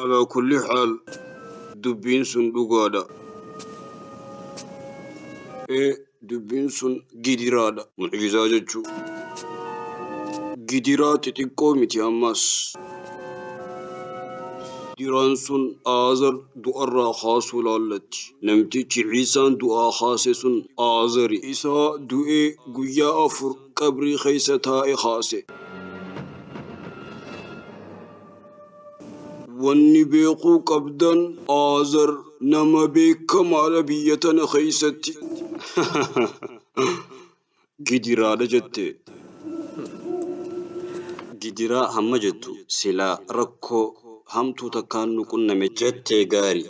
Alaa kulli haal dubbiin sun dhugaadha. Ee dubbiin sun gidiraadha. Mucjizaa jechuu. Gidiraa xixiqqoo miti ammas. Gidiraan sun Aazar du'arraa kaasuu laallatti. Namtichi Iisaan du'aa kaase sun Aazari. Isaa du'ee guyyaa 4 qabrii keessa taa'e kaase. Wanni beekuu qabdan Aazar nama beekamaadha biyya tana keessatti. Gidiraadha jette. Gidiraa hamma jettu silaa rakkoo hamtuu takkaan nu qunname jettee gaari.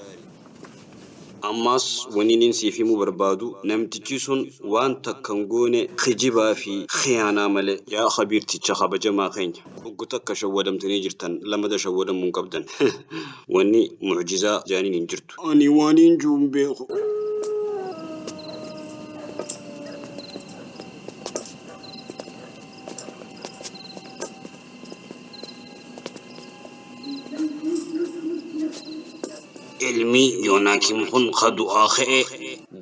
Ammaas wanniinin siif himuu barbaadu namtichi sun waan takka hin goone kijibaa fi khiyaanaa malee. Yaa khabiirticha kabajamaa keenya hoggu takka shawwadamtanii jirtan lamada shawwadamuu hin qabdan. Wanni mu'jizaa jaaniin hin jirtu. Ani waaniin ji'u hin beeku. Ilmi Yoonaakim kun ka du'aa ka'e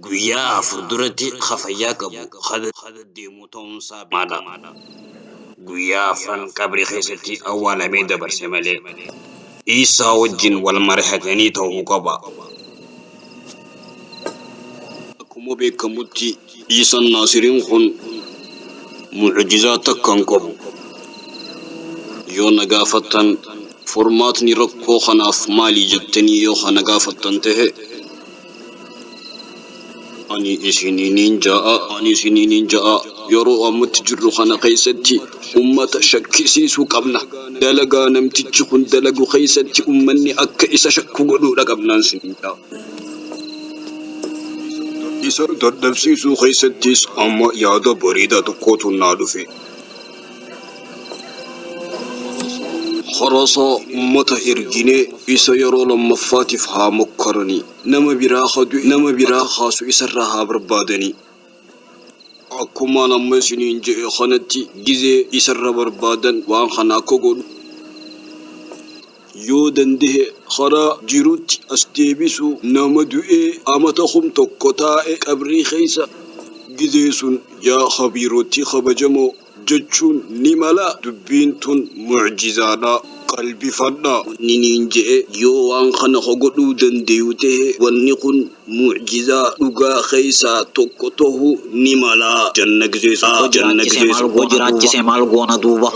guyyaa 4 duratti ka fayyaa qabu ka deddeemu ta'uunsaa beekamaadha. Guyyaa afran qabrii keessatti awwaalamee dabarse malee. Iisaa wajjin wal marihatanii ta'uu qaba. Akkuma beekamutti Iisaan Naasiriin kun mu'ujizaa takka hin qabu. Yoo na gaafattan furmaatni rakkoo kanaaf maali jettanii yoo ka na gaafattan tahe, ani isiniiniin ja'a, ani isiniiniin ja'a, yeroo ammatti jirru kana keessatti ummata shakkisiisuu qabna. Dalagaa namtichi kun dalagu keessatti ummanni akka isa shakku godhuudha qabnaan isiniin ja'a. Isa dadhabsiisuu keessattis amma yaada bareedaa tokkotu naa dhufe. Harasaa ummata erginee isa yeroo lammaffaatiif haa mokkaranii. Nama biraa ka du'e nama biraa kaasu isarraa haa barbaadanii. Akkumaan amma isiniin je'e kanatti gizee isarra barbaadan waan kana akka godhu yoo dandahe karaa jirutti as deebisuu nama du'ee amata 1000 taa'e qabrii keessa gizee sun yaa khabiirottii kabajamoo jechuun ni mala dubbiin tun mu'jizaadha qalbifadhaa. Wanni niin je'e yoo waan kana ka godhuu dandayu tahe wanni kun mu'jizaa dhugaa keessaa tokko tahuu ni mala janna gizee sun janna Jiraachise gizee maal sun. goona duuba? Jiraachise maal goona duuba?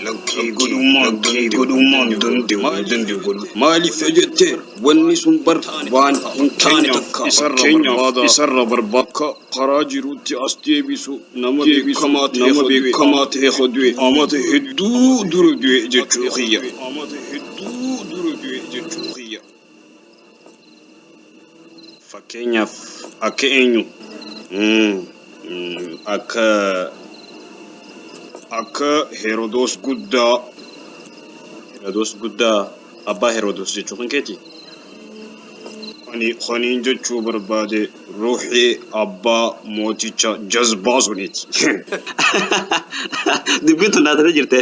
Lakkii godhummaan danda'u hin danda'u hin danda'u godhuu. Maaliif yoo jette wanni sun bar waan hin taane takka fakkeenyaaf isarra barbaada akka karaa jiruutti as deebisu nama beekamaa ta'e nama beekamaa ta'e ka du'e amata hedduu dura du'e jechuu kiyya. Amata hedduu dura du'e jechuu kiyya. Fakkeenyaaf akka eenyu? Akka akka Herodoos guddaa. Herodoos guddaa abbaa Herodoos jechuu kan keeti? Ani kaniin jechuu barbaade ruuhii abbaa mooticha jazbaa suniiti. Dubbiin tun naa taatee jirte.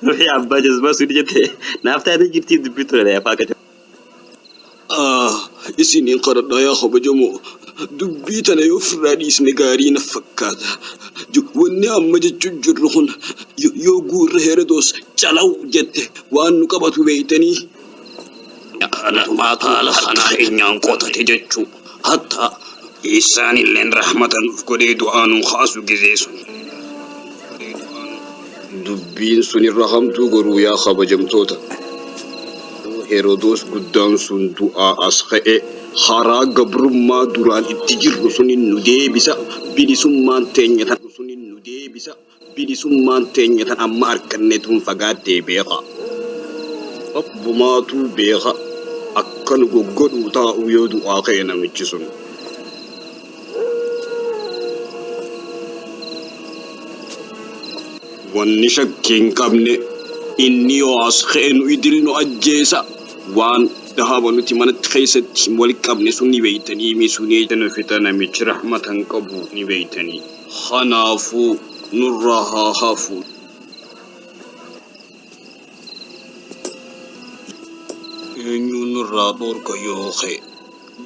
Ruuhii abbaa jazbaa suni jette. Naaf taatee jirti dubbiin tun afaa qaca. Ah, isiniin kadhadha yaa kabajamoo. Dubbii tana yoo ofirraa dhiisne gaarii na fakkaata. Wanni amma jechuu jirru kun yoo guurra Herodoos calaw jette waan nu qabatu beeytanii. Nutumaatu harka keenyaan qotate jechuu. Hattaa Iisaanilleen rahmata nuuf godhee du'aa nuu kaasu gizee sun. Dubbiin sun irra hamtuu garuu yaa kabajamtoota. Yoo Herodoos guddaan sun du'aa as ka'e karaa gabrummaa duraan itti jirru sunin nu deebisa, bilisummaan teenya tan sunin nu deebisa, bilisummaan teenya tan amma arkanne tun fagaattee beekhaa. Rabbumaatuu beekha akka nu goggodhuu taa'u yoo du'aa ka'e namichi sun. Wanni shakkii hin qabne inni yoo as ka'e nu idil nu ajjeesa. Waan dahaba nuti manatti keessatti wal qabne sun ni beeytanii mi sunii nu fixa namichi rahmata hin qabu ni beeytanii. Kanaafuu nurraa haa hafu. Eenyu Isarraa dhoorka yoo ka'e.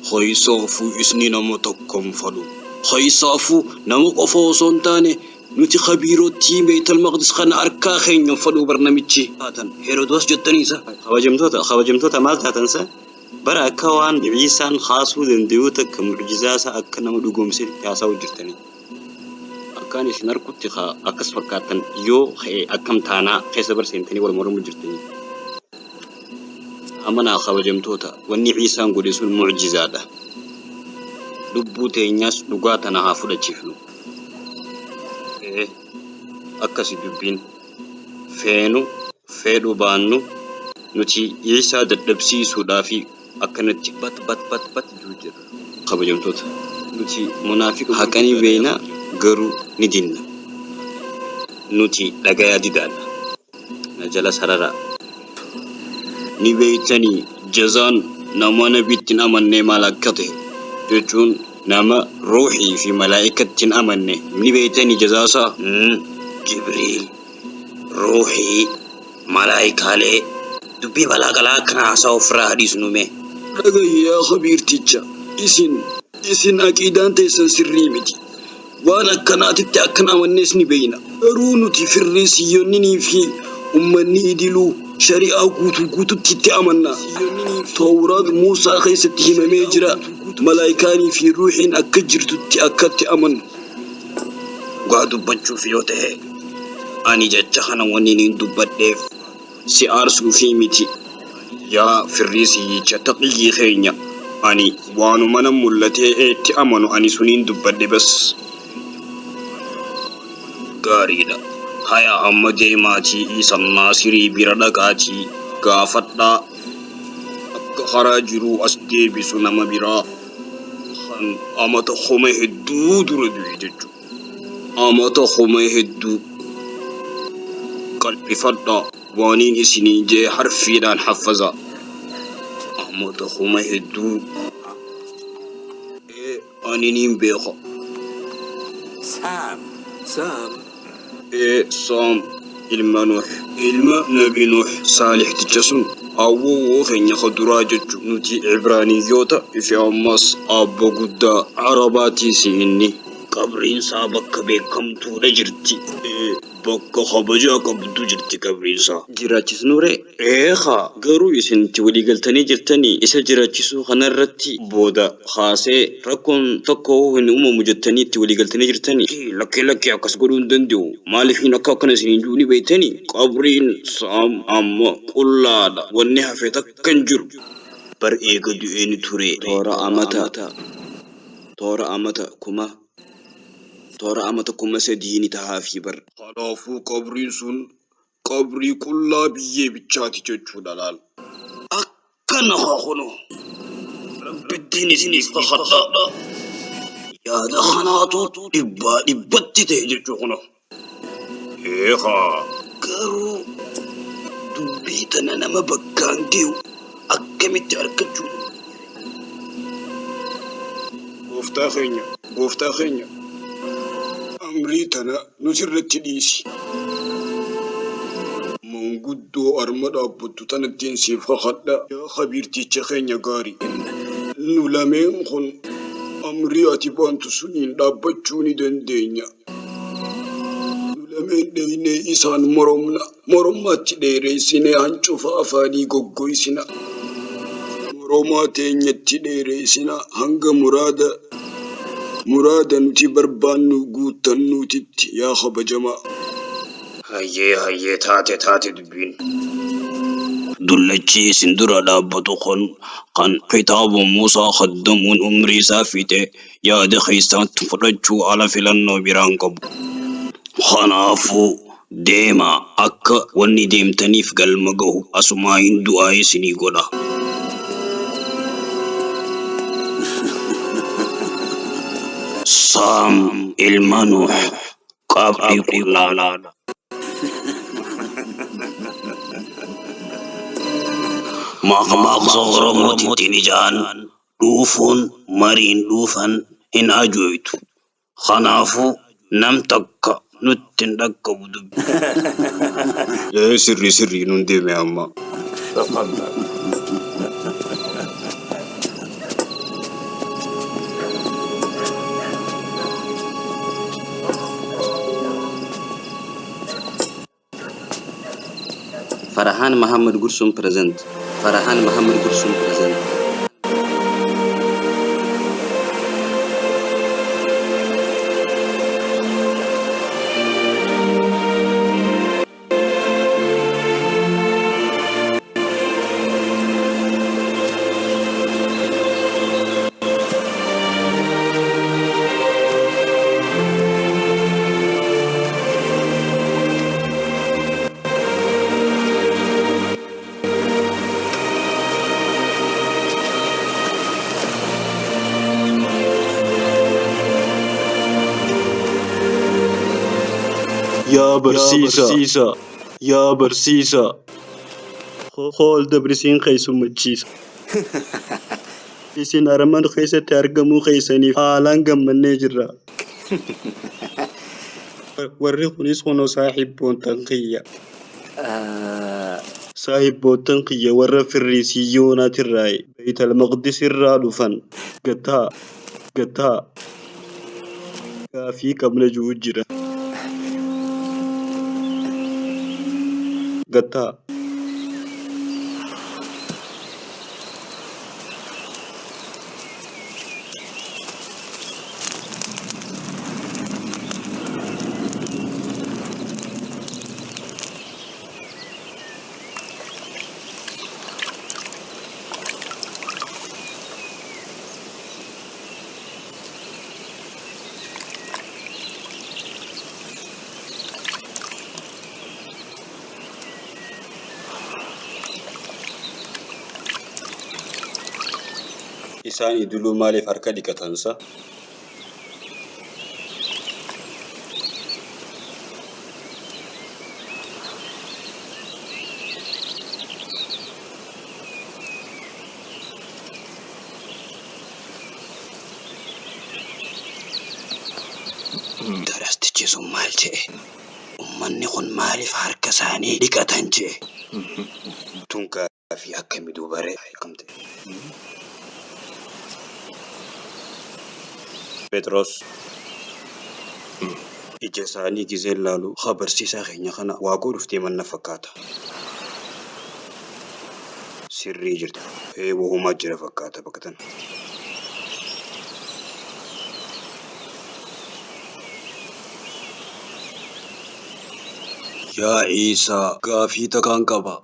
Keessaafuu isni nama tokko hin fadhu. Keessaafuu nama qofa osoo hin taane nuti kabiirottii Beeytal Maqdis kana harkaa keenya hin fadhuu bar namichi. Taatan Herodoos jettanii isa. Kabajamtoota kabajamtoota maal taatan sa? Bara akka waan Iisaan kaasuu danda'uu takka mucjizaa isaa akka nama dhugoomsetti haasa'uu jirtanii. Akkaan isin harkutti haa akkas fakkaattan yoo ka'e akkam taanaa keessa barseentanii wal mormuu jirtanii. Amanaa kabajamtoota, wanni Iisaan godhe sun mucjizaadha. Lubbuu teenyaas dhugaa tana haa fudhachiifnu. Ee, akkasi dubbiin. Feenu fedhu baannu nuti Iisaa dadhabsiisuudhaafi akkanatti bat bat bat bat juu jirra. Kabajamtoota, nuti munaafiqa haqa ni beeyna garuu ni dinna. Nuti dhagayaa didaadha. Na jala sararaa. Ni beeytanii jazaan nama nabitti hin amannee maal akka ta'e, jechuun nama ruuhii fi malaa'ikatti hin amanne ni beeytanii jazaasaa? Jibriil, ruuhii, malaa'ikaalee, dubbii balaaqalaa akkana haasaa ofirraa hadhiisnu mee. Dhagahi yaa khabiirticha, isin aqiidaan teessan sirrii miti. Waan akkanaatitti akka hin amannes ni beeyna. Garuu nuti firriisiyyonninii fi ummanni idiluu shari'aa guutuu guututti itti amanna. Tawraat Muusaa keessatti himamee jira, malaayikaanii fi ruuhiin akka jirtutti akkatti amannu. Dhugaa dubbachuuf yoo ta'e, ani jecha kana wannin dubbadheef si aarsuufii miti. Yaa firriisiyyicha taqiyyii keenya, ani waanuma nan mul'atee itti amanu ani suniin dubbadhe bas. Gaariidha. Haya, amma deemaatii Iisan Naasirii bira dhaqaatii gaafadhaa akka karaa jiruu as deebisu nama biraa kan amata kuma hedduu dura du'e jechuudha. Amata kuma hedduu. Qalbifadhaa, waaniin isiniin jee harfiidhaan haffaza. Amata kuma hedduu. Ee, ani niin beeka. Sam. Sam. Ee, Saam ilma Nuh, ilma Nabi Nuh saalihticha sun, awwowwoo keenya ka duraa jechu. Nuti Ibraaniyyoota fi ammas abbo guddaa Arabaatiisi inni. Qabriin isaa bakka beekamtuudha jirti. Ee, bakka kabajaa qabdu jirti qabriin isaa. Jiraachisnuu ree? Eekaa, garuu isin itti walii galtanii jirtanii isa jiraachisuu kanarratti booda kaasee rakkoon tokko hin uumamu jettanii itti walii galtanii jirtanii? Lakkee lakkee, akkas godhuu hin danda'u. Maaliifin akka akkana isiniin jiru ni beektanii? Qabriin Saam amma qullaadha. Wanni hafe takka hin jiru. Bar eega du'ee ni ture. Toora amata 3000 ni tahaafii bar. Kanaafuu qabriin sun qabrii qullaa biyyee bichaati jechuudha laal. Akkana haa kunoo. Rabbittiin isiniif kakadha. Yaada kanaatu dhibbaa dhibbatti ta'e jechuu kunoo. Eekaa. Garuu dubbii tana nama bakkaan ge'u akkamitti argachuu dandeenya? Gooftaa keenya, gooftaa keenya, amrii tana nuti irratti dhiisi. Manguddoo arma dhaabbattu tanattiin siif kakadha, yaa khabiirticha keenya gaarii. Nu lameen kun amrii ati baantu suniin dhaabbachuu ni dandeenya. Nu lameen dheeynee isaan moromna, morommaatti dheereessinee hancufa afaanii goggoysina. Moromaa teenyatti dheereessina hanga muraada nuti barbaannu guuttannuutitti, yaa kabajamaa. Hayyee hayyee, taate taate dubbiin. Dullachi isin dura dhaabbatu kun kan kitaaba Muusaa khaddamuun umrii isaa fixe yaada keessaatti fudhachuu ala filannoo biraan qabu. Kanaafuu deemaa, akka wanni deemtaniif galma gahu asumaa hin du'aa isinii godha. Saam ilma Nuh qabrii qullaadha. Maqmaaqsa Oromootitti ijaan dhuufuun mariin dhuufan hin ajooytu. Kanaafuu nam takka nutti hin dhaqqabu dubbi. Ee, sirrii sirrii, nun deeme amma. تفضل. Farahaan Mahammad Gursum present. Farahaan Mahammad Gursum present. Yaa barsiisaa! Yaa barsiisaa! Hool dabrisiin keessummachiisa. Isin armaan keessatti argamuu keessaniif haalaan gammannee jirra. Warri kunis kunoo saahibboottan kiyya. Saahibboottan kiyya warra Firriisiyoonaatirraa Beeytal Maqdis irraa dhufan. Gataa gataa gaafii qabna jiru jira. Gataa. Isaan idiluu maaliif harka dhiqatansa? Darastichi sun maal jedhe? Uummanni kun maaliif harka isaanii dhiqatan jedhe? Tun gaafii akkamii dubaree akkamte? Phexros ija isaanii gizee laalu barsiisaa keenya kana waaqoo dhuftee manna fakkaata. Sirrii jirta. Eeboo homaa jira fakkaata bakka tana. Yaa Iisaa gaafii takkaan qaba.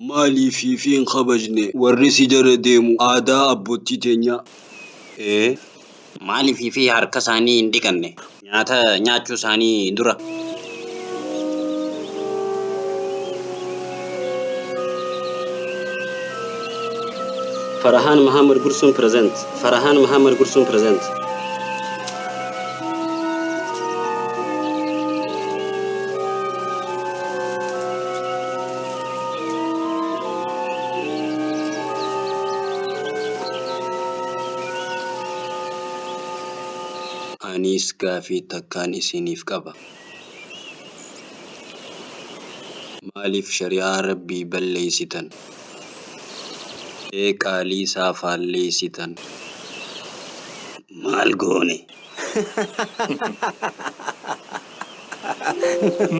Maaliif fi hin kabajne warri si jala deemu aadaa abbootii teenyaa? Ee, maaliif fi harka isaanii hin dhiqanne? Nyaata nyaachuu isaanii dura. Farahaan Mahammad Gursum present. Farahaan Mahammad Gursum present. Anis gaafii takkaan isiniif qaba. Maaliif shari'aa Rabbii balleessitan? Ee qaalii isaa faalleessitan? Maal goone?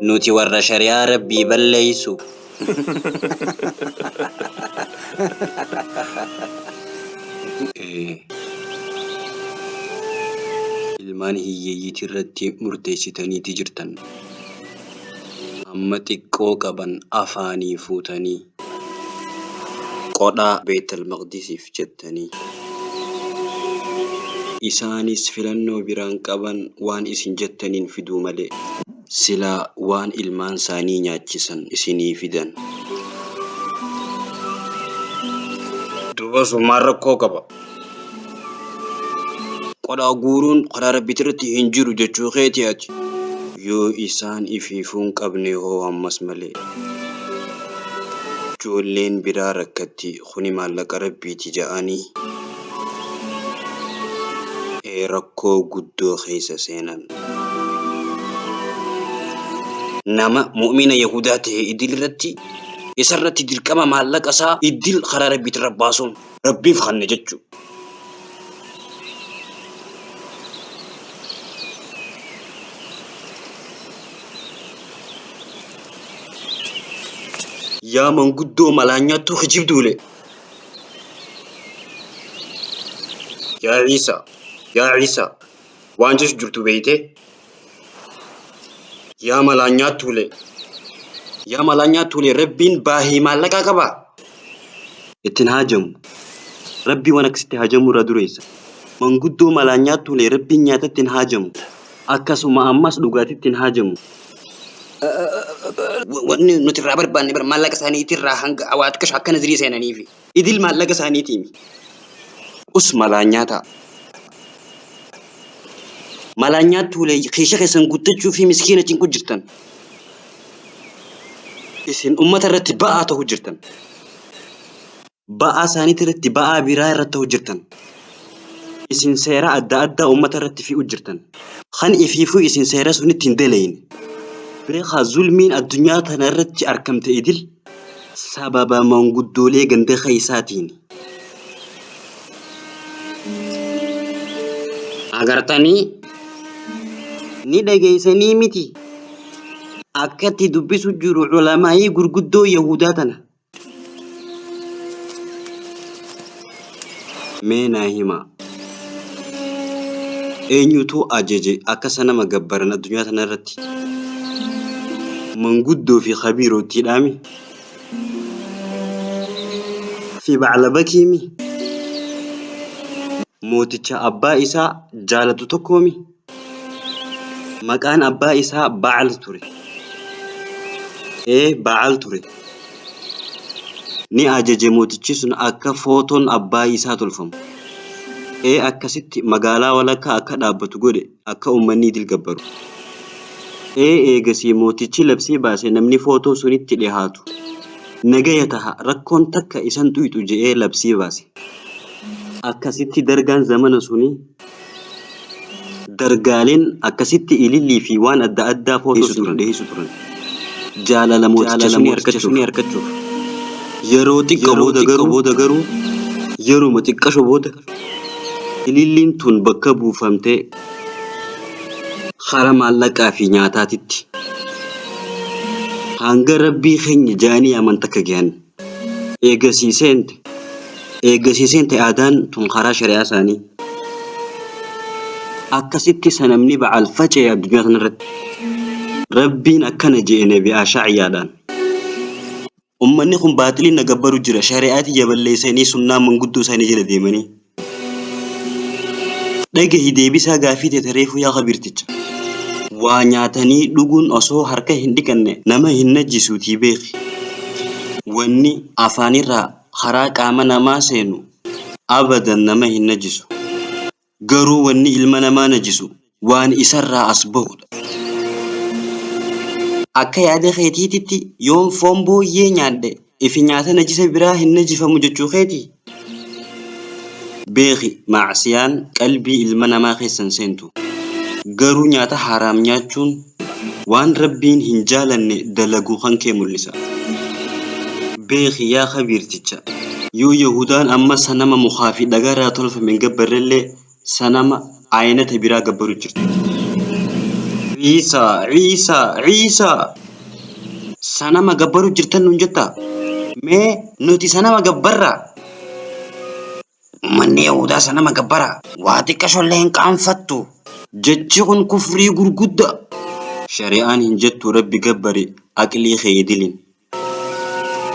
Nuti warra shari'aa Rabbii balleessu. Ee ilmaan hiyyeeyyiitii irratti murteessitaniiti jirtan. Amma xiqqoo qaban afaanii fuutanii qodhaa Beetal Maqdisiif jettanii. Isaanis filannoo biraan qaban waan isin jettaniin fiduu malee. Silaa waan ilmaan isaanii nyaachisan isinii fidan. Duuba sun maal rakkoo qaba? Qodhaa guuruun karaa Rabbiitii irratti hin jiru jechuu keeti ati. Yoo isaan ifiifuu hin qabne hoo ammas malee. Ijoolleen biraa rakkatti kuni maallaqa Rabbiiti ja'anii. Ee rakkoo guddoo keessa seenan. Nama mu'mina Yahudaa ta'e idil irratti isarratti dirqama maallaqa isaa idil karaa Rabbiitii irra baasuun Rabbiif kanne jechuudha. Yaa manguddoo malaan nyaattuu kijibduule. Yaa Ciisaa, yaa Ciisaa, waan jechu jirtu beeytee? Yaa malaan nyaattuule. Yaa malaan nyaattuule Rabbiin baahii maallaqaa qabaa? Ittiin haajamu. Rabbii waan akkasitti haajamuu irraa dureessa. Manguddoo malaan nyaattuule Rabbiin nyaatatti hin haajamu. Akkasuma ammas dhugaatitti hin haajamu. Wanni nuti irraa barbaanne bar maallaqa isaaniitirraa hanga waa xiqqasho akka nazirii seenaniifi. Idil maallaqa isaaniitiimi. Us malaan nyaataa. Malaan nyaattuule keesha keessan guuttachuu fi miskiina cinqu jirtan. Isin ummata irratti ba'aa ta'uu jirtan. Ba'aa isaaniitii irratti ba'aa biraa irratti ta'uu jirtan. Isin seera adda addaa ummata irratti fe'uu jirtan. Kan ifiifuu isin seera sunitti hin daleyne. Beekaa zulmiin addunyaa tana irratti arkamte idil sababa manguddoolee ganda keessaatiini. Agartanii? Ni dhageessanii miti? Akkatti dubbisu jiru ulamaa'ii gurguddoo Yahudaa tana. Mee naa himaa. Eenyutu ajaje akka sanama gabbaran addunyaa tana irratti? Manguddoo fi kabiirottiidhaami? Fi baclabakiimi? Mooticha abbaa isaa jaalatu tokkoomi? Maqaan abbaa isaa Ba'aal ture. Ee Ba'aal ture. Ni ajaje mootichi sun akka footoon abbaa isaa tolfamu. Ee akkasitti magaalaa walakkaa akka dhaabbatu godhe akka ummanni idil gabbaru. Ee eegasii mootichi labsii baase namni footoo sunitti dhihaatu nagaya taha rakkoon takka isan xuyxu je'ee labsii baase. Akkasitti dargaan zamana sunii Dargaaleen akkasitti ilillii fi waan adda addaa footoo dhiheessu turan. Jaalala mooticha sunii argachuuf. Yeroo xiqqo booda garuu yeruma xiqqasho booda ililliin tun bakka buufamtee kara maallaqaa fi nyaataatitti hanga Rabbii keenya ja'anii yaaman takka gahan. Eegasii seente. Eegasii seente aadaan tun karaa shari'aa isaanii. Akkasitti sanamni Ba'aal faca'e addunyaa tanarratti. Rabbiin akkana je'e nabi Asha'yaadhaan. Ummanni kun baaxiliin na gabbaru jira shari'aa tiyya balleessanii sunnaa manguddoo isaanii jala deemanii. Dhagahi deebisaa gaafii tee ta reefuu yaa khabiirticha. Waa nyaatanii dhuguun osoo harka hin dhiqanne nama hin najjisuutii beeki. Wanni afaanirraa karaa qaama namaa seenu abadan nama hin najjisu. Garuu wanni ilma namaa najjisu waan isarraa as bahuudha. Akka yaada keetiititti yoon foon booyyee nyaadhe ifi nyaata najisa biraa hin najifamu jechuu keetii? Beekhi ma'siyaan qalbii ilma namaa keessa hin seentu. Garuu nyaata haraam nyaachuun waan Rabbiin hin jaalanne dalaguu kankee mul'isa. Beekhi yaa khabiirticha yoo yahuudaan amma sanama mukaa fi dhagaarraa tolfame hin gabbarrellee sanama aynata biraa gabbaru jirti. Ciisaa! Ciisaa! Ciisaa! Sanama gabbaru jirtan nuun jettaa? Mee nuti sanama gabbarraa? Ummanni Yahudaa sanama gabbara. Waa xiqqashollee hin qaanfattu. Jechi kun kufrii gurgudda. Shari'aan hin jettu Rabbi gabbari aqlii kee idilin.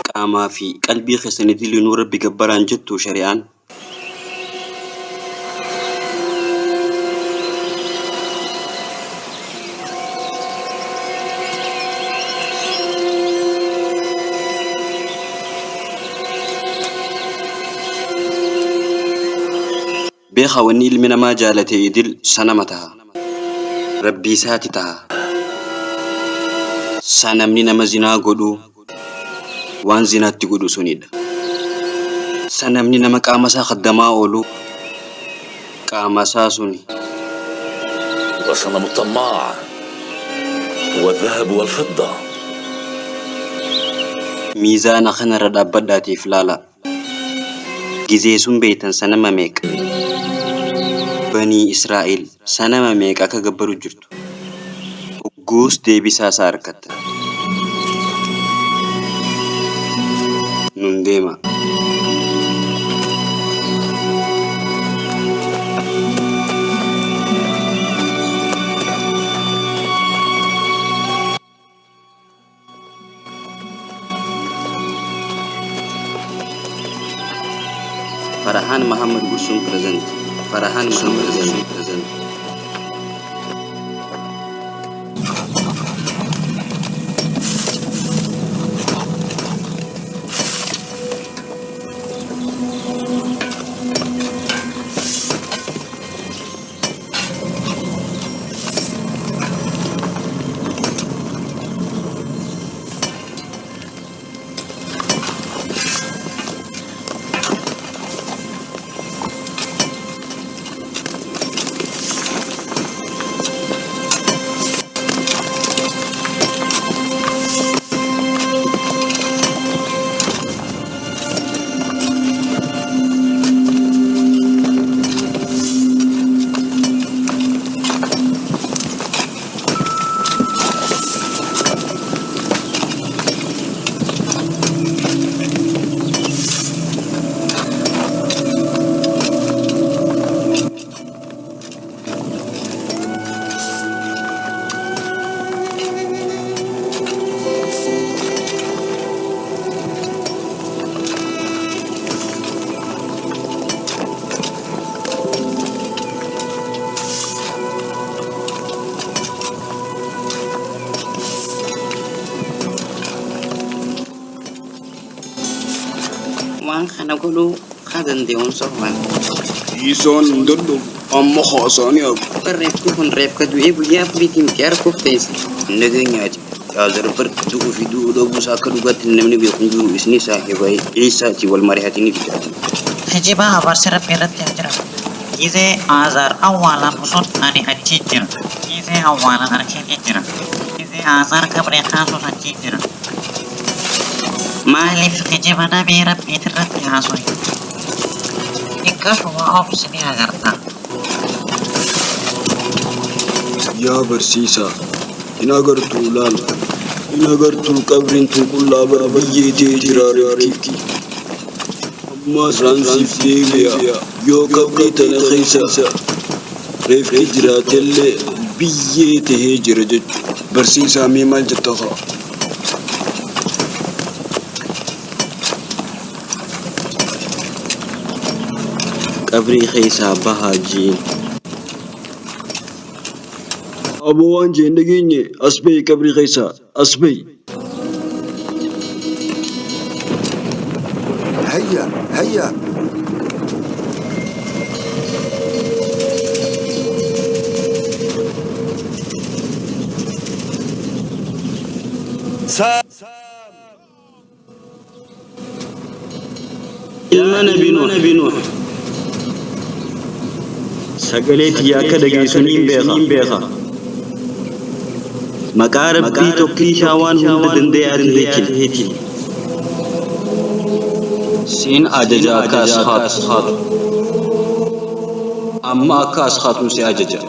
Qaamaa fi qalbii keessan idilinuu Rabbi gabbaraa hin jettuu shari'aan? Beekaa wanni ilmi namaa jaalate idil sanama taha. Rabbii isaati taha. Sanamni nama zinaa godhu waan zinaatti godhu sunidha. Sanamni nama qaama isaa khaddamaa oolu qaama isaa suni. وصنم الطماع هو الذهب والفضة. Miizaana kanarra dhaabbadhaatiif laalaa. Gizee sun beeytan sanama meeqa Banii Israa'iil sanama meeqa akka gabbaru jirtu. Hogguus deebisaa isaa arkattan. Nun deema. Farhan Muhammad Gursun present. Farhan Muhammad Gursun present. Waan kana godhuu haa danda'uun soofan. Isaan hin dadhabu. Amma haasaanii hafu. Reefki kun reefka du'ee guyyaa afuriitiin miti arguuf teesse. Nageenyaati. Aazar bar du'uu fi du'uu dhabuusaa akka dhugaatti namni beeku hin jiru isni saahiba Iisaati wal mari'atanii fidatan. Kijibaa abaarsi Rabbi irratti haa jiraatu. Gizee Aazaar awwaalamu sun ani achi jira. Gizee awwaalan arkeen jira. Gizee Aazaar qabree kaasus achi jira. Maaliif kijiba nabii Rabbiitirratti haasoyta? Xiqqashuma obsi ni agarta. Yaa barsiisaa, hin agartuu laal, hin agartuu qabriin tun qullaa bar biyyee ta'ee jira reefki. Ammaas irraan siif deebi'a, yoo qabrii tana keessa reefki jiraatellee biyyee tahee jira jechuudha. Barsiisaa mee maal jetta kaa? Qabrii keessaa bahaa ji'iin. Aboo waan jee hin dhageenye as bahi qabrii keessaa as bahi. هيا هيا. Ilma Nabi Nuuh. Sagalee tiyya akka dhageessu niin beeka. Maqaa Rabbii tokkichaa waan hunda danda'aa ta'eetiin. Siin ajaja akka as haatu. Amma akka as haatuun si ajaja.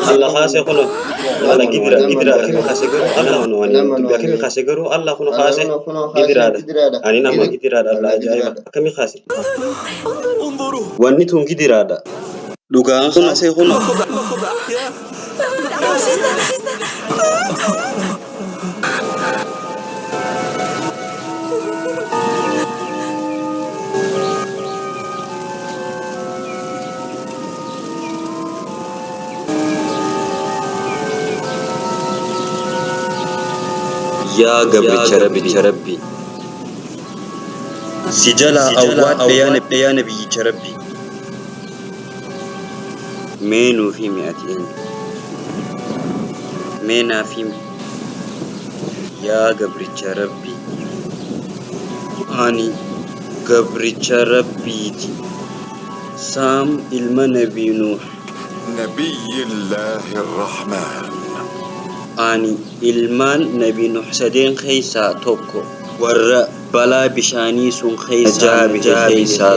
Allah kaase kuno Allah gidira gidira akimi kaase garuu Allah kuno ani dubbi akimi kaase garuu Allah kuno kaase gidiraadha ani nama gidiraadha Allah ajaa'iba akami kaase wanni tun gidiraadha dhugaan kaase kuno. Yaa gabricha Rabbi, si jalaa awwaadhe yaa nabiyyicha Rabbi, mee nuuf himi ati eenyu? Mee naaf himi yaa gabricha Rabbi, ani gabricha Rabbiiti. Saam ilma Nabii Nuuh. نبي الله الرحمن. Ani ilmaan Nabii Nuuh sadeen keessaa tokko. Warra balaa bishaanii sun keessaa najaa keessaa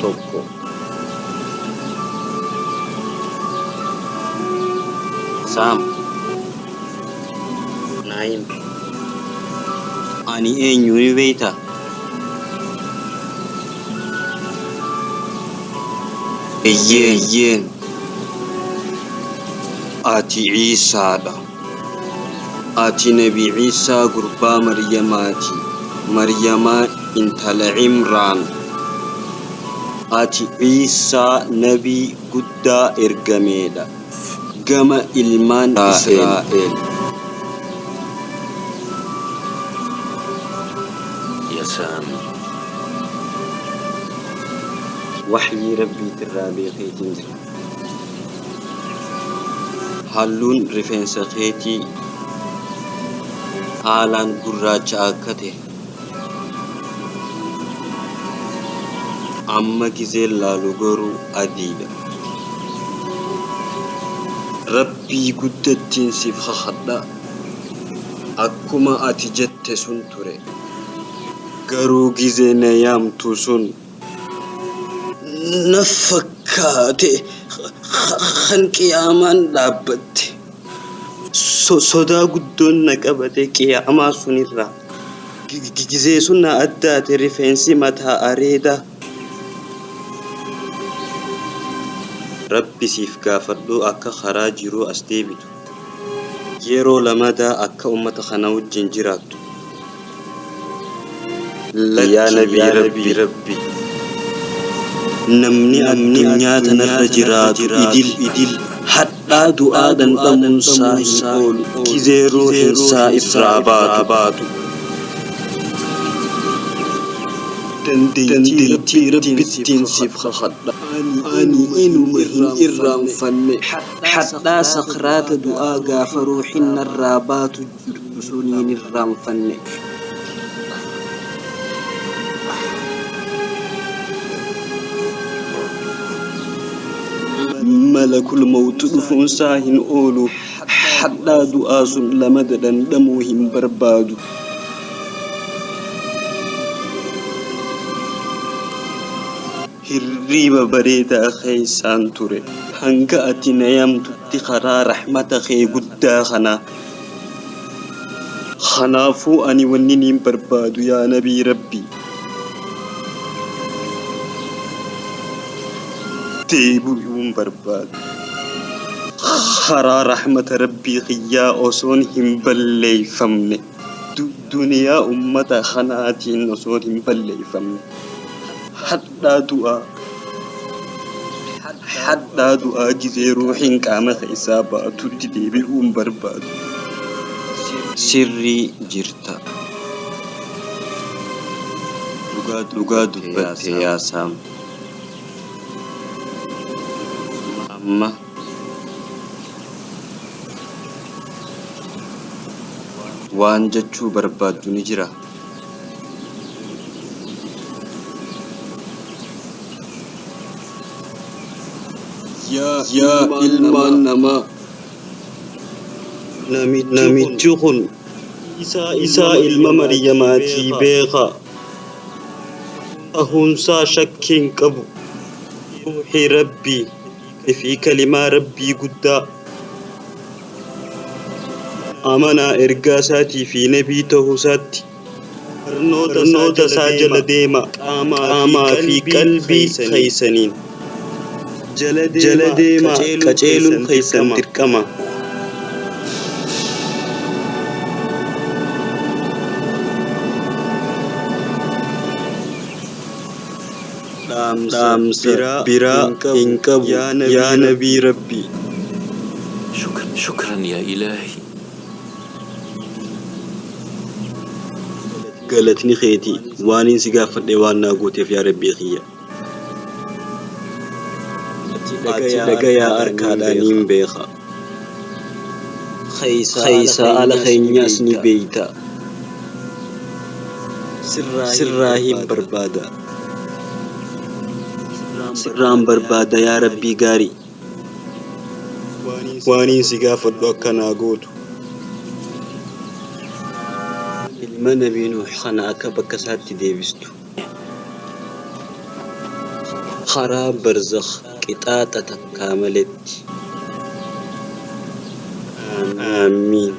tokko. Saam. Naayim. Ani eenyu ni beektaa? Eeyyeen. Ati Ciisaadha. Ati Nabi Ciisaa gurbaa Maryamaati. Maryamaa intala Cimraan. Ati Ciisaa nabii guddaa ergameedha. Gama ilmaan Israa'el. يا سام. Waxyii Rabbiitirraa beekeetiin jira. Halluun rifeensa keetii haalaan gurraacha akka ta'e. Amma gizeen laalu garuu adiidha. Rabbii guddattiin siif kakadha. Akkuma ati jette sun ture. Garuu gizee na yaamtu sun na fakkaate kan qiyaamaan dhaabbatte. Sodaa guddoon na qabate qiyaamaa sunirraa. Gizee sun na addaate rifeensi mataa areedaa. Rabbi siif gaafadhu akka karaa jiruu as deebitu. Yeroo lamadaa akka ummata kana wajjin jiraattu. Yaa Nabii Rabbi. Namni addunyaa tanarra jiraatu idil hadhaa du'aa dhandhamuunsaa hin oolu. Gizee ruuhinsaa irraa baatu. Dandeettii Rabbittiin siif kakadha. Ani inuma hin irraanfanne. Hadhaa sakraata du'aa gaafa ruuhin narraa baatu jirtu sun hin irraanfanne. Malakul mawtu dhufuunsaa hin oolu. Hadhaa du'aa sun lamada dhandhamuu hin barbaadu. Hirriiba bareedaa keessaan ture. Hanga ati na yaamtutti karaa rahmata kee guddaa kanaa. Kanaafuu ani wanni niin barbaadu yaa Nabii Rabbii. Deebi'uun barbaadu. Karaa rahmata Rabbii kiyyaa osoon hin balleeffamne. Duniyaa ummata kanaatiin osoon hin balleeffamne. Hadhaa du'aa. Hadhaa du'aa gizee ruuhin qaama keessaa baatutti deebi'uun barbaadu. Sirrii jirta. Dhugaa dubbatte yaa Saam. Amma waan jechuu barbaaddu ni jira. Yaa ilmaan namaa. Namichi kun Isaa ilma Maryamaatii beekaa. Ta'uunsaa shakkii hin qabu. Ruuxii Rabbii fi kalimaa Rabbii guddaa. Amanaa ergaa isaatii fi nabii ta'uu isaatti. Barnoota isaa jala deema qaamaa fi qalbii keessaniin. Jala deemaa qajeeluun keessan dirqama. Dhaamsa biraa hin qabu yaa Nabii Rabbii. شكرا شكرا يا إلهي. Galatni keetii waanin si gaafadhe waan naa gooteef yaa Rabbii kiyya. Ati dhagayaa harkaadhaa niin beeka. Keessaa ala keenyaas ni beeyta. Sirraa hin barbaada. Sirraan barbaada yaa Rabbii gaarii. Waaniin si gaafadhu akka naa gootu. Ilma Nabii Nuuh kana akka bakka isaatti deebistu. Karaa barzakh qixaaxa takkaa maletti. Aamiin.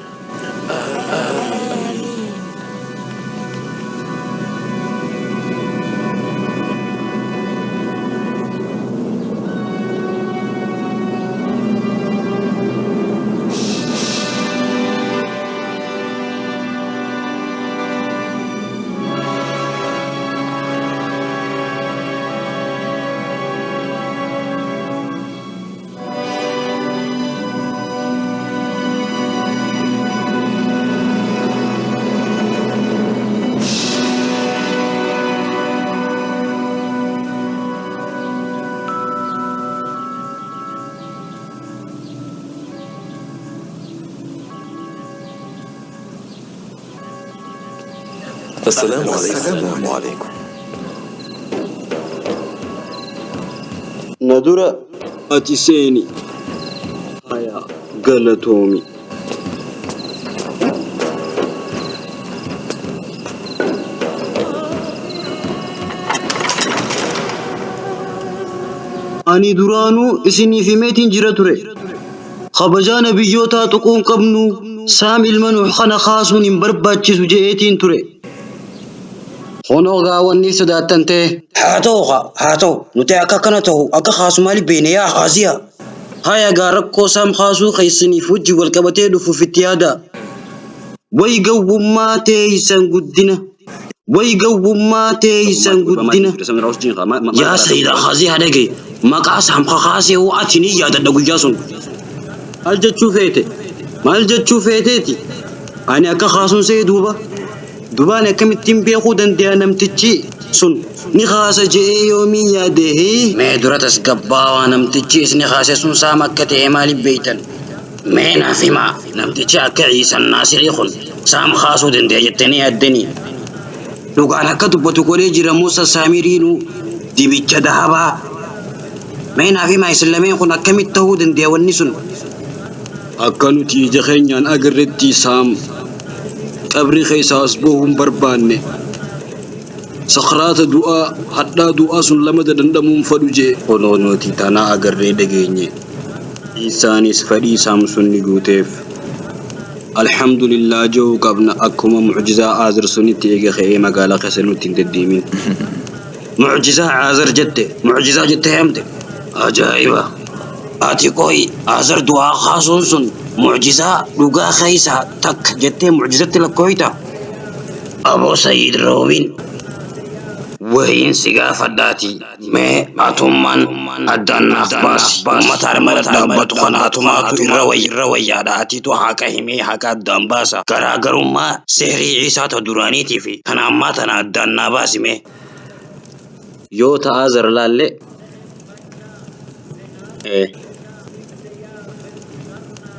السلام عليكم. السلام عليكم. Na dura ati seeni. Haya galatoomi. Ani duraanuu isiniif himeetiin jira ture. Kabajaa nabiyyootaa tuquu hin qabnu, Saam ilma Nuuh kana kaasuun hin barbaachisu je'eetiin ture. Kunoo gaa wanni sodaattan ta'e. Haa ta'u kaa, haa ta'u. Nuti akka akkana ta'u akka kaasu maaliif beekne yaa Kaaziyaa? Haya gaa rakkoo Saam kaasuu keessaniif wajjin wal qabatee dhufuuf itti yaadaa. Way gowwummaa teeysan guddina. Way gowwummaa teeysan guddina. Yaa Sayyida Kaaziyaa dhaga'i. Maqaa Saam kakaasee hoo ati ni yaadadha guyyaa sun. Maal jechuu feete? Maal jechuu feeteeti? Ani akka kaasuun se'e duuba. Duuba ani akkamittiin beekuu danda'a namtichi sun ni kaasa je'ee yoomiin yaade? Hii? Mee dura tasgabbaawaa namtichi isni kaase sun Saam akka ta'e maaliif beektan? Mee naaf himaa namtichi akka Ciisan Naasirii kun Saam kaasuu danda'a jettanii yaaddanii? Dhugaan akka dubbatu godhee jira Muusa Saamiriinuu dibicha dahabaa. Mee naaf himaa isin lameen kun akkamitti ta'uu danda'a wanni sun? Akka nuti ija keenyaan agarretti Saam qabrii keessaa as bahuu hin barbaanne. Sakraata du'aa, hadhaa du'aa sun lamada dhandhamuu hin fadhu je'e. Kunoo nuti tana agarree dhageenye. Iisaanis fedhii Saam sun ni guuteef. Alhamdulillah je'uu qabna akkuma mu'jizaa Aazir sunitti eega ka'ee magaalaa keessa nutti hin deddeemin. Mu'jizaa Aazar jette, mu'jizaa jettee yaamte? Ajaa'iba! Ati qoy Aazar du'aa kaasuun sun mu'jizaa dhugaa keessaa takka jettee mu'jizatti lakkooyta? Aboo Sayyid Roobiin wayiin si gaafadhaati mee atummaan addaan naaf baasi. Ummata arma dhadhaabbatu kana atumaatu irra wayyaadha. Atiitu haqa himee haqa addaan baasa. Garaagarummaa sihrii Ciisaa ta duraaniitii fi tan ammaa tana addaan naa baasi mee. Yoo ta Aazar laalle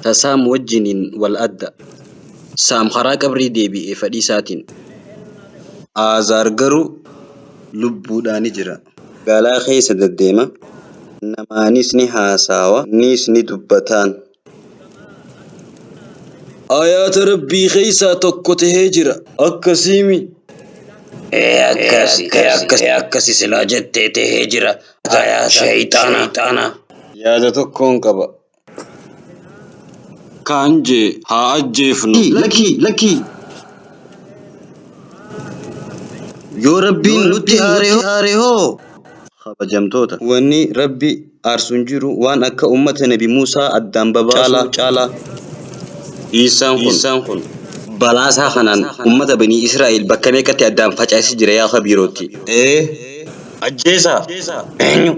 ta Saam wajjiniin wal adda. Saam karaa qabrii deebi'e fedhii isaatiin. Aazaar garuu lubbuudhaani jira. Magaalaa keessa deddeema, namaanis ni haasaawa, niis ni dubbataan. Aayaata Rabbii keessaa tokko tahee jira. Akkasiimi? Ee akkasi, ee akkasi silaa jettee tahee jira. Aayaata sheyxaana. Yaada tokkoon qaba. Kaan jee haa ajjeefnu. Lakkii, lakkii. Yoo Rabbiin nutti aare hoo? Kabajamtoota. Wanni Rabbi aarsu hin jiru waan akka ummata Nabi Muusaa addaan babaasuu caalaa. Iisaan kun balaa isaa kanaan ummata Banii Israa'il bakka meeqatti addaan facaasee jira yaa kabiirootti. Ee ajjeesaa. Eenyu?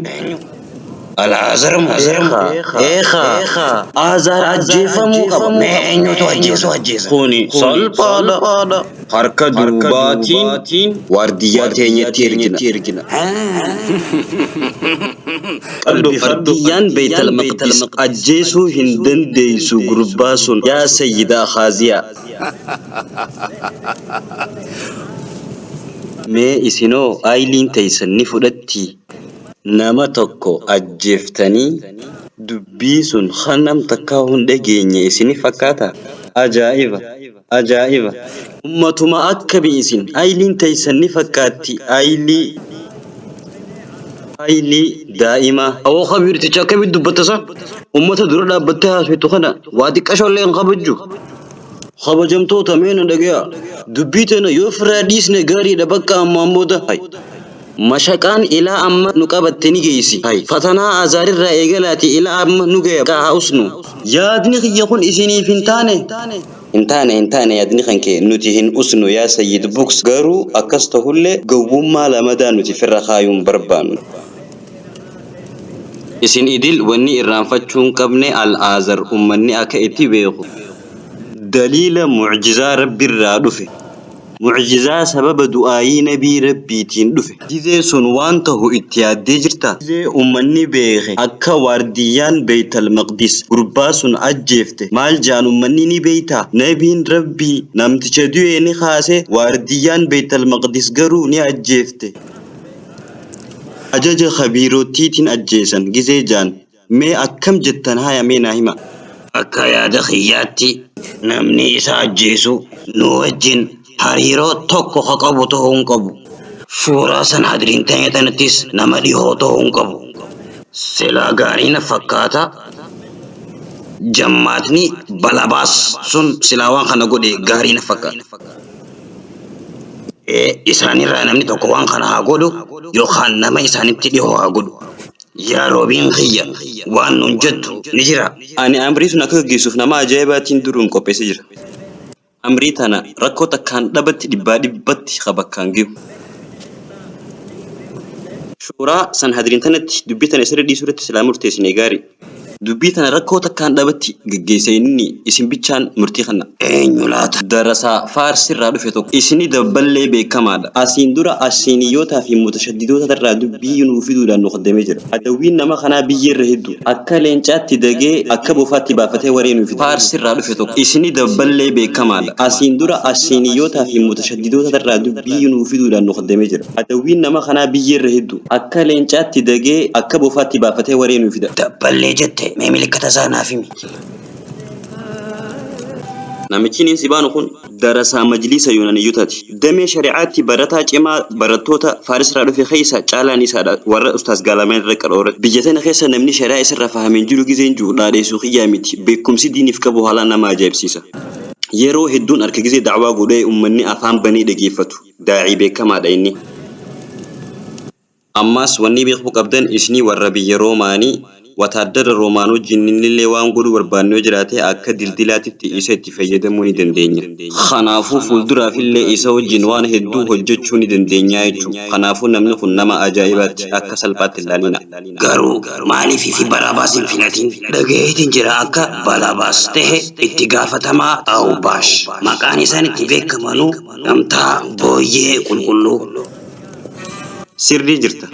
Alaazar moo? Eekaa. Aazaar ajjeefamuu qaba. Mee eenyutu ajjeesa? Kuni salphaadha. Harka duubaatiin waardiyyaa teenyatti ergina. Qalbi Beeytal Maqdis ajjeesuu hin dandeessu gurbaa sun yaa Sayyidaa Khaaziyaa. Mee isinoo aayiliin teessan ni fudhattii? Nama tokko ajjeeftanii dubbii sun kan nam takkaa hin dhageenye isinif fakkaata? Ajaa'iba! Ajaa'iba! Ummatuma akkami isin? Ayliin teeysan ni fakkaatti aylii aylii daa'imaa. Awoo kabiirticha akkamitti dubbatta sa? Ummata dura dhaabbattee haasoftu kana waa xiqqashoollee hin kabajju. Kabajamtoota mee na dhagayaa. Dubbii tana yoo ofirraa dhiisne gaariidha bakka ammaan booda. Hay. Mashaqaan ilaa amma nu qabatte ni geessi. Hay. Fatanaa Azaarirraa eegalaati ilaa amma nu gaya bakka haa usnu. Yaadni kiyya kun isiniif hin taane? Hin taane hin taane yaadni kan kee nuti hin usnu yaa Sayyid Buks garuu akkas tahullee gowwummaa lamadaa nuti firra kaayuu hin barbaannu. Isin idil wanni irraanfachuu hin qabne Al-Aazar ummanni akka itti beeku daliila mu'jizaa Rabbirraa dhufe. Mu'jizaa sababa du'aayii nabii Rabbiitiin dhufe. Gizee sun waan tahu itti yaaddee jirtaa? Gizee ummanni beekhe akka waardiyyaan Beeytal Maqdis gurbaa sun ajjeefte maal ja'an ummanni ni beeytaa? Nabiin Rabbii namticha du'e ni kaase waardiyyaan Beeytal Maqdis garuu ni ajjeefte. Ajaja khabiirottiitiin ajjeesan gizee ja'an mee akkam jettan haya mee naa himaa. Akka yaada kiyyaatti namni isa ajjeesu nu wajjin hariiroo tokko ka qabu ta'uu hin qabu. Shuuraa Sanhadriin teenya tanattis nama dhihoo ta'uu hin qabu. Silaa gaarii na fakkaata jammaatni Balabaas sun silaa waan kana godhe gaarii na fakkaata. Isaanirraa namni tokko waan kana haa godhu yookaan nama isaanitti dhihoo haa godhu. Yaa Roobiin kiyya waan nuun jettu ni jira. Ani amrii sun akka gaggeessuuf nama ajaa'ibaatiin duruun qopheessee jira. Amrii tana rakkoo takkaan dhabatti dhibbaa dhibbatti ka bakkaan gehu. Shuuraa Sanhadriin tanatti dubbii tana isirra dhiisuu irratti silaa murteessine gaarii. Dubbii tana rakkoo takkaan dhabatti gaggeessa inni isin bichaan murtii kanna. Eenyu laata? Darasaa Faarsi irraa dhufe tokko. Isini dabballee beekamaadha. Asiin dura Asiiniyyootaa fi mutashaddidoota irraa dubbii nuu fiduudhaan nu qaddamee jira. Adawwiin nama kanaa biyya irra hedduu. Akka leencaatti dagee akka bofaatti baafatee waree nuu fida. Faarsi irraa dhufe tokko. Isini dabballee beekamaadha. Asiin dura Asiiniyyootaa fi mutashaddidoota irraa dubbii nuu fiduudhaan nu qaddamee jira. Adawwiin nama kanaa biyya irra hedduu. Akka leencaatti dagee akka bofaatti baafatee waree nuu fida. Dabballee jette mee milikkata isaa naaf himi. Namichi inni si baanu kun darasaa majliisa Yuunaaniyyotaati. Damee shari'aatti barataa cimaa barattoota Faaris irraa dhufe keessa caalaan isaadha. Warra Ustaaz Gaalameen irra qarooran. Biyya tana keessa namni shari'aa isarraa fahame hin jiru gizeen jiru dhaadheessuu kiyyaa miti. Beekumsi diiniif qabu haalaan nama ajaa'ibsiisa. Yeroo hedduun harka gizee da'waa godhee ummanni afaan banee dhageeffatu. Daa'ii beekamaadha inni. Ammaas wanni beekuu qabdan isinii warra biyya Roomaanii wataaddara Roomaan wajjin innillee waan godhuu barbaanne yoo jiraate akka dildilaatitti isa itti fayyadamuu ni dandeenya. Kanaafuu fuulduraafillee isa wajjin waan hedduu hojjechuu ni dandeenya jechuudha. Kanaafuu namni kun nama ajaa'ibaatti akka salphaatti hin ilaalina. Garuu maaliif fi Baraabaas hin filatin? Dhagayeetiin jira akka Balabaas tahe itti gaafatamaa Awbaash. Maqaan isaan itti beekamanuu gamtaa booyyee qulqulluu. Sirrii jirta.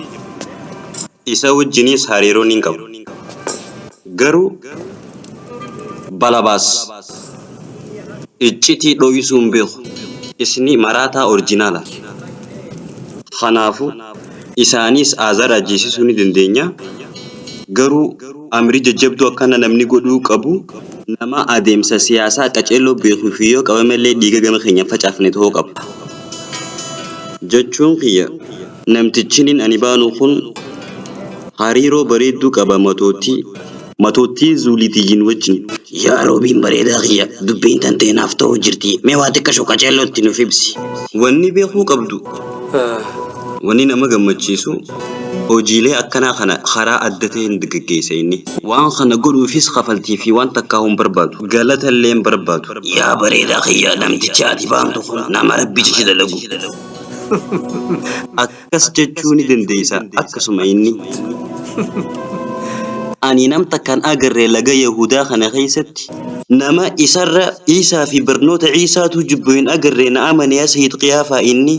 Isa wajjinis hariiroo nin qaba. Garuu Balabaas iccitii dho'isuu hin beeku. Isni maraataa orjinaala. Kanaafuu isaanis Aazar ajjeesisuu ni dandeenya. Garuu amrii jajjabduu akkana namni godhuu qabu nama adeemsa siyaasaa qaceelloo beekuu fi yoo qabamellee dhiiga gama keenyaan facaafne ta'uu qaba. Jechuun kiyya namtichiniin ani baanu kun hariiroo bareedduu qaba matoottii Zuulitiyyiin wajjin. Yaa Roobiin bareedaa kiyya dubbiin tantee naaf ta'uu jirti. Mee waa xiqqasho qaceellootti nuuf ibsi. Wanni beekuu qabdu wanni nama gammachiisu hojiilee akkanaa kana karaa adda ta'een gaggeessa inni. Waan kana godhuufis kafaltii fi waan takkaa hin barbaadu. Galata illee hin barbaadu. Yaa bareedaa kiyya namtichi ati baantu kun nama rabbi jecha dalagu. Akkas jechuu ni dandeessa akkasuma inni. Ani nam takkaan agarree laga Yahudaa kana keessatti nama isarra Iisaa fi barnoota Iisaatu jibbu hin agarree na amane yaa Sayyid Qiyaafaa inni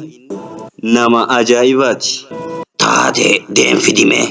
nama ajaa'ibaati. Taate deem fidimee.